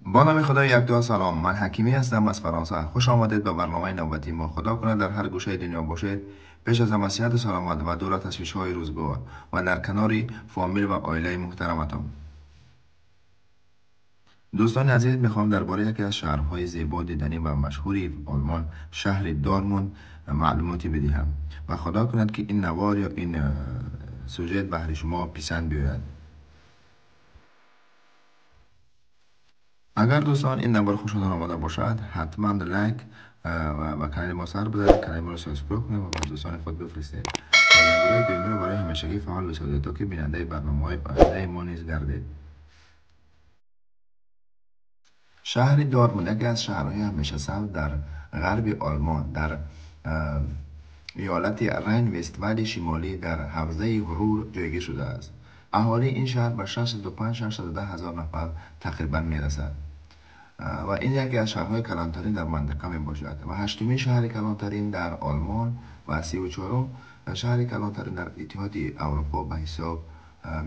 Бо номи Худои якто салом. Ман Ҳакимӣ ҳастам аз Фаронса. Хуш омадед ба барномаи навбатии мо. Худо кунад дар ҳар гӯшаи дунё бошед. Пеш аз ҳама сиҳату саломат ва дур аз ташвишҳои рӯзгор ва дар канори фомил ва оилаи муҳтараматон. Дӯстони азиз, мехоҳам дар бораи яке аз шаҳрҳои зебо, диданӣ ва машҳури Олмон, шаҳри Дортмунд маълумоте бидиҳам ва Худо кунад, ки ин навор ё ин сюжет баҳри шумо писанд биёяд. Агар дӯстон ин навор хушотон омада бошад, ҳатман лайк ва ба канали мо сар бизанед, канали моро subscribe кунед ва ба дӯстони худ бифиристед. Гурӯҳи дуюмиро барои ҳамешагӣ фаъол бисозед, то ки бинандаи барномаҳои ояндаи мо низ гардед. Шаҳри Дортмунд яке аз шаҳрҳои ҳамешасабз дар ғарби Олмон, дар иёлати Райн-Вестфали шимолӣ дар ҳавзаи Рур ҷойгир шудааст. Аҳолии ин шаҳр ба 605-610 ҳазор нафар тақрибан мерасад ва ин яке аз шаҳрҳои калонтарин дар мантиқа мебошад ва ҳаштумин шаҳри калонтарин дар Олмон ва 34-ум шаҳри калонтарин дар Иттиҳоди Аврупо ба ҳисоб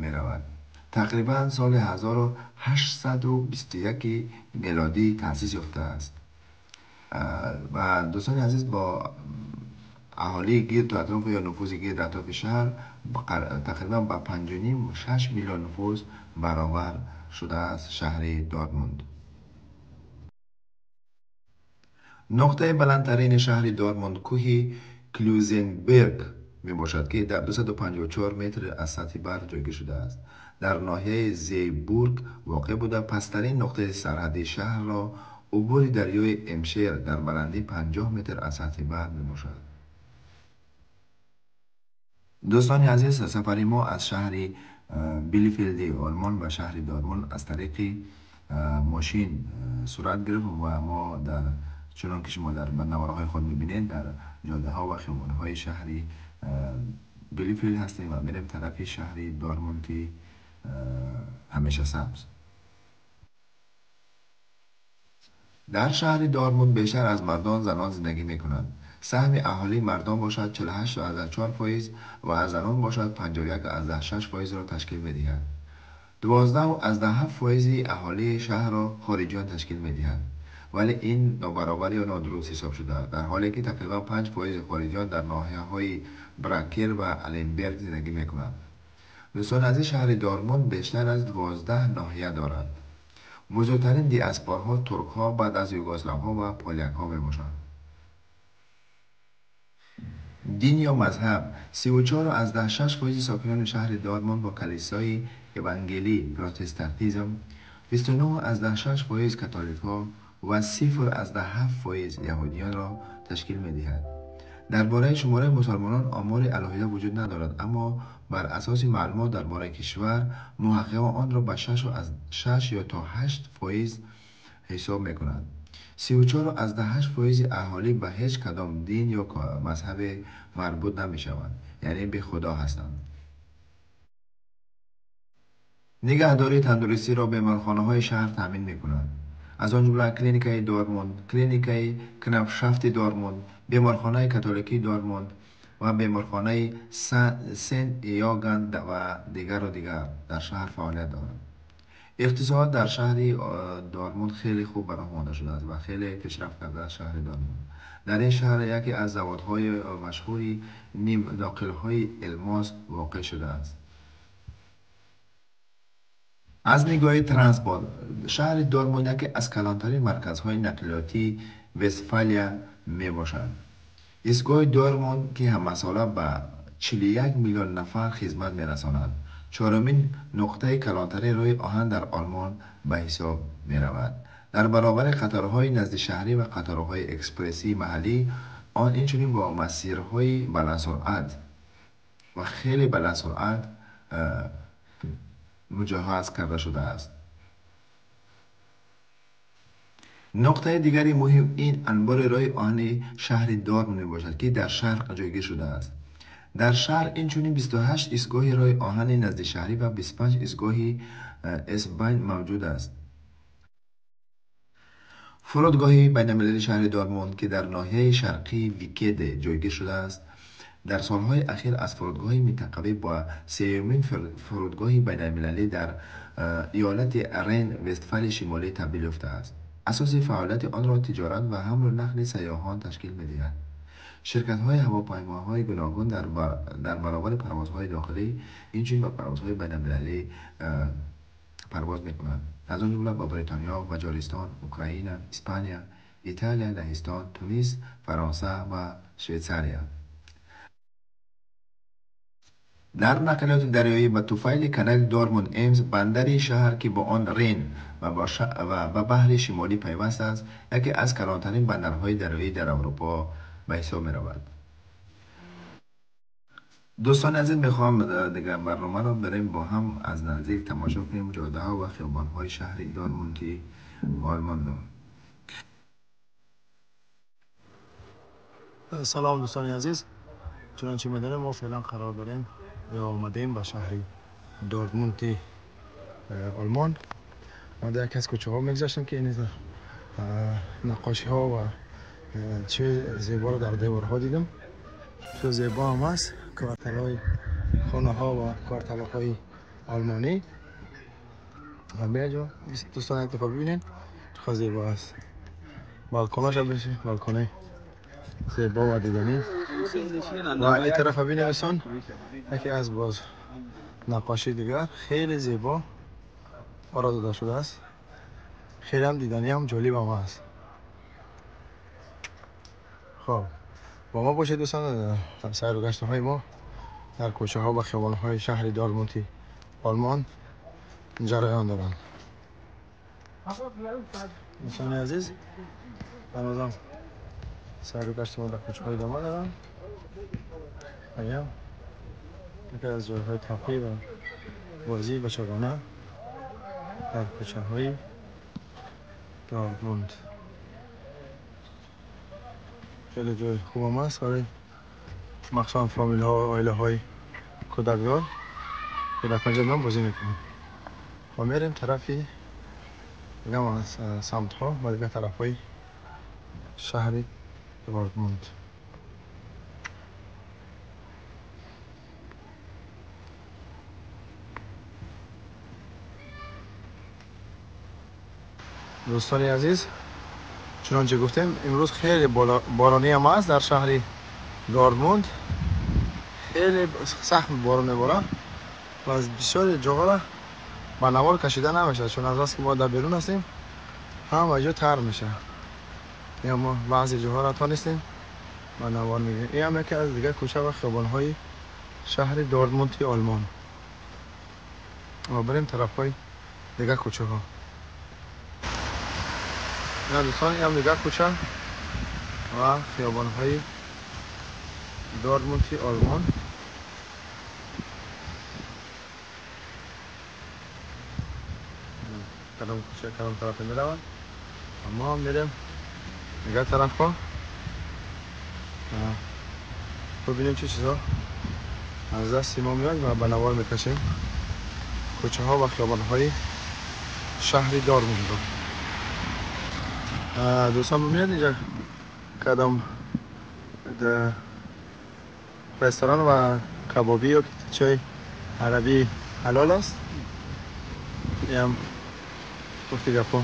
меравад. Тақрибан соли 1821 мелодӣ таъсис ёфтааст ва дӯстони азиз, бо аҳолии гирду атроф ё нуфузи гирду атрофи шаҳр тақрибан ба 5,5-6 миллион нуфуз баробар шудааст шаҳри Дортмунд. Нуқтаи баландтарини шаҳри Дортмунд кӯҳи Клюзенберг мебошад, ки дар 254 метр аз сатҳи баҳр ҷойгир шудааст. Дар ноҳияи Зейбург воқеъ буда, пасттарин нуқтаи сарҳадии шаҳрро убури дарёи Эмшер дар баландии 50 метр аз сатҳи баҳр мебошад. Дӯстони азиз, сафари мо аз шаҳри Билефелди Олмон ба шаҳри Дортмунд аз тариқи мошин сурат гирифт ва мо дар чунон ки шумо дар наворҳои худ мебинед, дар ҷодаҳо ва хиёбонҳои шаҳри Билефелд ҳастем ва мерем тарафи шаҳри Дортмунд, ки ҳамеша сабз. Дар шаҳри Дортмунд бештар аз мардон занон зиндагӣ мекунанд. Саҳми аҳолии мардон бошад 48,4% ва аз занон бошад 51,6%-ро ташкил медиҳад. 12,7% аҳолии шаҳрро хориҷиён ташкил медиҳанд. Вале ин нобаробарӣ ё нодуруст ҳисоб шудааст, дар ҳоле ки тақрибан 5% хориҷиён дар ноҳияҳои Бракер ва Аленберг зиндагӣ мекунанд. Дӯстони азиз, шаҳри Дортмунд бештар аз 12 ноҳия дорад. Бузургтарин диаспорҳо туркҳо, баъд аз югославҳо ва полякҳо мебошанд. Дин ё мазҳаб: 34,6% сокинони шаҳри Дортмунд бо калисои евангелӣ протестантизм, 29,6% католикҳо ва 0,7% яҳудиёнро ташкил медиҳад. Дар бораи шумораи мусалмонон омори алоҳида вуҷуд надорад, аммо бар асоси маълумот дар бораи кишвар муҳаққиқон онро ба 6 ё то 8% ҳисоб мекунанд. 34,8% аҳолӣ ба ҳеҷ кадом дин ё мазҳабе марбут намешаванд, яъне бехудо ҳастанд. Нигаҳдории тандурустиро беморхонаҳои шаҳр таъмин мекунанд. Аз он ҷумла клиникаи Дортмунд, клиникаи Кнафшафти Дортмунд, беморхонаи католикии Дортмунд ва беморхонаи Сент Иоганн ва дигару дигар дар шаҳр фаъолият доранд. Иқтисод дар шаҳри Дортмунд хеле хуб ба роҳ монда шудааст ва хеле пешрафт кардааст шаҳри Дортмунд. Дар ин шаҳр яке аз заводҳои машҳури нимноқилҳои элмос воқеъ шудааст. Аз нигоҳи транспорт, шаҳри Дортмунд яке аз калонтарин марказҳои нақлиётии Вестфалия мебошад. Истгоҳи Дортмунд, ки ҳамасола ба 41 миллион нафар хизмат мерасонад, чорумин нуқтаи калонтарини роҳи оҳан дар Олмон ба ҳисоб меравад. Дар баробари қаторҳои наздишаҳрӣ ва қаторҳои экспрессии маҳаллӣ, он инчунин бо масирҳои баландсуръат ва хеле баландсуръат муҷаҳҳаз карда шудааст. Нуқтаи дигари муҳим ин анбори роҳи оҳани шаҳри Дортмунд мебошад, ки дар шарқ ҷойгир шудааст. Дар шаҳр инчунин 28 истгоҳи роҳи оҳани наздишаҳрӣ ва 25 истгоҳи S-Bahn мавҷуд аст. Фурудгоҳи байналмилалии шаҳри Дортмунд, ки дар ноҳияи шарқии Викеде ҷойгир шудааст, Дар солҳои ахир аз фурудгоҳи минтақавӣ ба сеюмин фурудгоҳи байналмилалӣ дар иёлати Рейн-Вестфали Шимолӣ табдил ёфтааст. Асоси фаъолияти онро тиҷорат ва ҳамлу нақли сайёҳон ташкил медиҳад. Ширкатҳои ҳавопаймоҳои гуногун дар баробари парвозҳои дохилӣ инчунин ба парвозҳои байналмилалӣ парвоз мекунанд, аз он ҷумла ба Бритониё, Маҷористон, Украина, Испания, Италия, Лаҳистон, Тунис, Фаронса ва Швейтсария. Дар нақлиёти дарёӣ ба туфайли канали Дортмунд-Эмс, бандари шаҳр, ки бо он Рейн ва ба баҳри Шимолӣ пайваст аст, яке аз калонтарин бандарҳои дарёӣ дар Аврупо ба ҳисоб меравад. Дӯстони азиз, мехоҳам дигар барномаро барем бо ҳам аз наздик тамошо кунем ҷодаҳо ва хиёбонҳои шаҳри Дортмунди Олмонро. Салом дӯстони азиз, чунончи медонем мо феълан қарор дорем ё омадем ба шаҳри Дортмунди Олмон. Мо дар яке аз кӯчаҳо мегузаштем, ки ин наққошиҳо ва чӣ зеборо дар деворҳо дидам. Чӣ зебо ҳам аст кварталҳои хонаҳо ва кварталҳои олмонӣ. Биё дӯстон, як дафъа бибинед чӣ зебо аст. Балконаша бишед, балконаи зебо ва диданӣ. Ва ин тараф бибинед дӯстон, яке аз боз наққошии дигар хеле зебо оро дода шудааст. Хеле ҳам диданӣ ҳам ҷолиб ҳам аст. Хоб, бо мо бошед дӯстон, сайру гаштҳои мо дар кӯчаҳо ва хиёбонҳои шаҳри Дортмунди Олмон ҷараён доранд. Дӯстони азиз, ҳанӯзам сайру гашти мо дар кӯчаҳо идома доранд. Аям яке аз ҷойҳои тафриҳ ва бозии бачагона дар кӯчаҳои Дортмунд. Хеле ҷои хубам аст барои махсусан фамилҳо ва оилаҳои кӯдакдор, ки дар панҷа меоям бозӣ мекунем. Ва мерем тарафи дигар самтҳо ва дигар тарафҳои шаҳри Дортмунд. Дӯстони азиз, чунончи гуфтем, имрӯз хеле боронӣ ҳам аст дар шаҳри Дортмунд. Хеле сахт борон меборад ва аз бисёри ҷоҳоро ба навор кашида намешавад, чун аз бас ки мо дар берун ҳастем ҳама ҷо тар мешавад. Ё мо баъзе ҷоҳоро тонистем ба навор мегирем. Ин ҳам яке аз дигар кӯча ва хиёбонҳои шаҳри Дортмунди Олмон. Ва барем тарафҳои дигар кӯчаҳо. Ина дӯстон, ин ҳам дигар кӯча ва хиёбонҳои Дортмунди Олмон. кадом кӯча кадом тарафе мераванд, мо ҳам мерем дигар тарафҳо, бибинем чӣ чизҳо аз дасти мо меояд ва ба навор мекашем кӯчаҳо ва хиёбонҳои шаҳри Дортмундро. Дӯстон, бибинед инҷа кадом ресторан ва кабобӣ ё чой арабӣ ҳалол аст. Ин гуфти гапо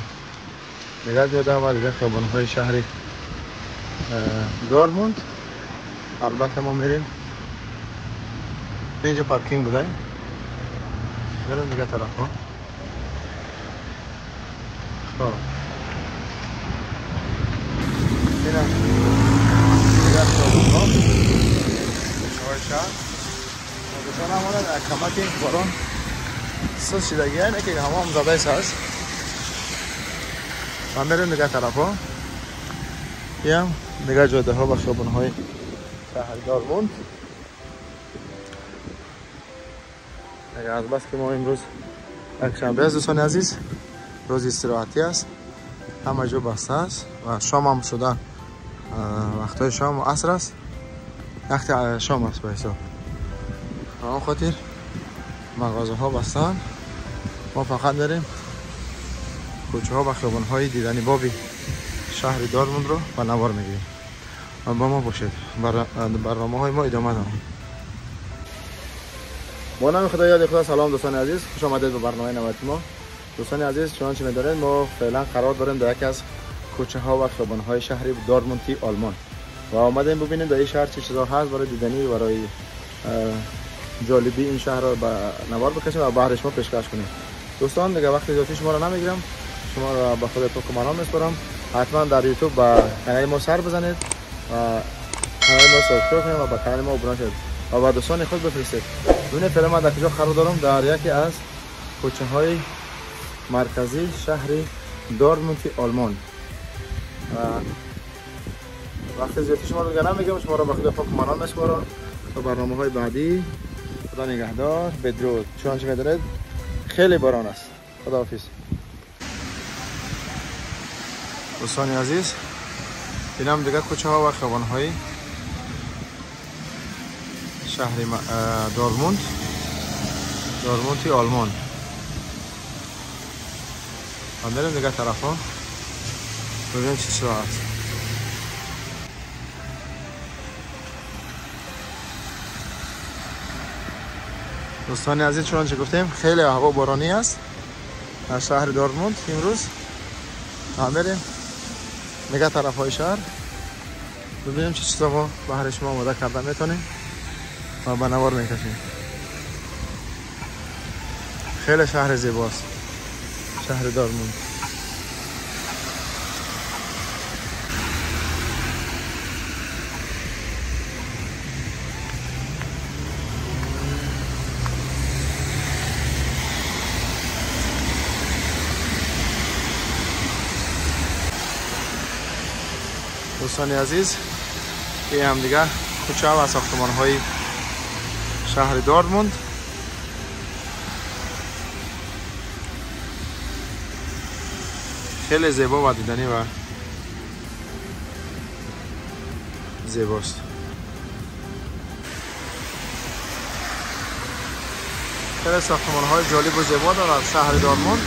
дигар ҷода ва дигар хиёбонҳои шаҳри Дортмунд. Албатта мо мерем инҷа паркинг буда, мерем дигар тарафҳо. Хоб, инам дигар хиёбонҳо, кӯчаҳои шаҳр. Дӯстон, ҳамона дар камаки борон сус шидагия, не ки ҳаво ҳам задаис аст. Ва мерем дигар тарафҳо. Иам дигар ҷодаҳо ва хиёбонҳои шаҳри Дортмунд. Аз бас ки мо имрӯз якшанбе аст дӯстони азиз, рӯзи истироҳатӣ аст, ҳама ҷо баста аст ва шом ҳам шуда, вақтҳои шом ва аср аст, вақти шом аст ба ҳисоб. Ба он хотир мағозаҳо бастаанд. Мо фақат мерем кӯчаҳо ва хиёбонҳои диданибоби шаҳри Дортмундро ба навор мегирем. با ما باشید. برنامه های ما ادامه دارد. با نام خدا، یاد خدا. سلام دوستان عزیز، خوش آمدید به برنامه نوبتی ما. دوستان عزیز، چنانچه می‌دانید ما فعلا قرار داریم در یکی از کوچه ها و خیابان های شهر دورتموند آلمان و آمدیم ببینیم در این شهر چه چیزا هست برای دیدنی و برای جالبی این شهر را به نوار بکشیم و بهر شما پیشکش کنیم. دوستان دیگه وقت زیادی شما را نمیگیرم، شما را به خدای پاک و منان میسپارم. حتما در یوتیوب به کانال ما سر بزنید و کانال ما subscribe کنید و به کانال ما ابونه شوید و به دوستان خود بفرستید. ببینید فعلا من در کجا قرار دارم؟ در یکی از کوچه های مرکزی شهر دورتموند آلمان. وقت زیادی شما رو دیگه نمیگم، شما را به خدای پاک و منان میسپارم تا برنامه های بعدی. خدا نگهدار، بدرود. چنانچه میدانید خیلی باران است. خداحافظ. دوستان عزیز، اینم دیگه کوچه ها و خیابان های شهر دورتموند، دورتموند آلمان. و بریم دیگه طرف ها ببینیم چه چیزا هست. دوستان عزیز، چنانچه گفتیم خیلی هوا بارانی است در شهر دورتموند امروز. بریم دیگه طرف های شهر ببینیم چه چیزا ما بهر شما آماده کرده میتونیم و به نوار میکشیم. خیلی شهر زیباست شهر دورتموند. دوستان عزیز، این هم دیگه کوچه و ساختمان های شهر دورتموند. خیلی زیبا و دیدنی و زیباست. خیلی ساختمان های جالب و زیبا دارد شهر دورتموند.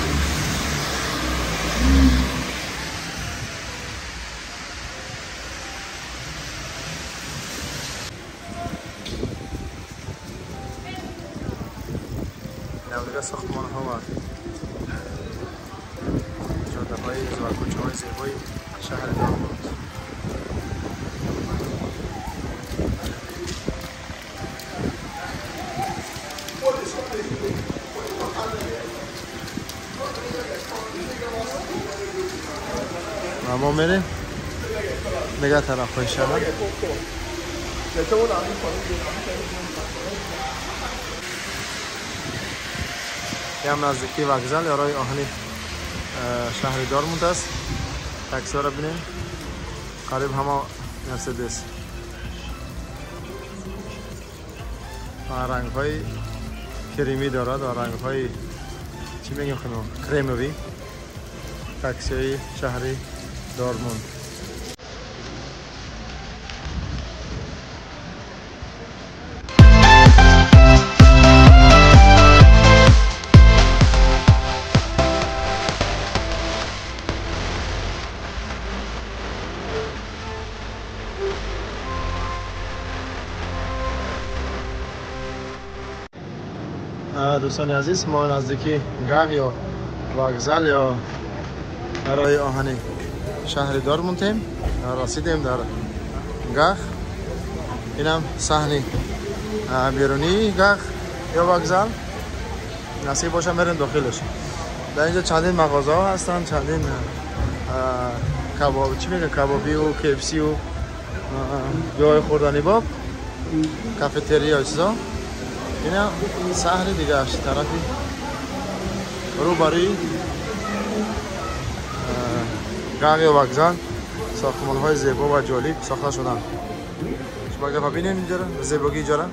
ساختمان ها و جاده های و کوچه های زیبای شهر دورتموند. و ما میریم دیگه طرف های شهر. هم نزدیکی وگزل یا راه آهنی شهر دورتموند است. تاکسی را ببینیم، قریب همه مرسدس و رنگ های کریمی دارد و رنگ های چی میگیم خانم، کریموی. تاکسی های شهر دورتموند. دوستان عزیز، ما نزدیکی گاه یا وگزل یا راه آهنی شهر دورتموندیم. رسیدیم در گاه. اینم صحنه بیرونی گاه یا وگزل. نصیب باشه میریم داخلش. در اینجا چندین مغازه ها هستن، چندین کباب، چی میگه، کبابی و KFC و جای خوردنی باب، کافتریا چیزا. اینا صحنه دیگه است، طرفی روبروی گاه وگزل ساختمان های زیبا و جالب ساخته شدن. شما اگه ببینید اینجا رو، زیبایی اینجا رو.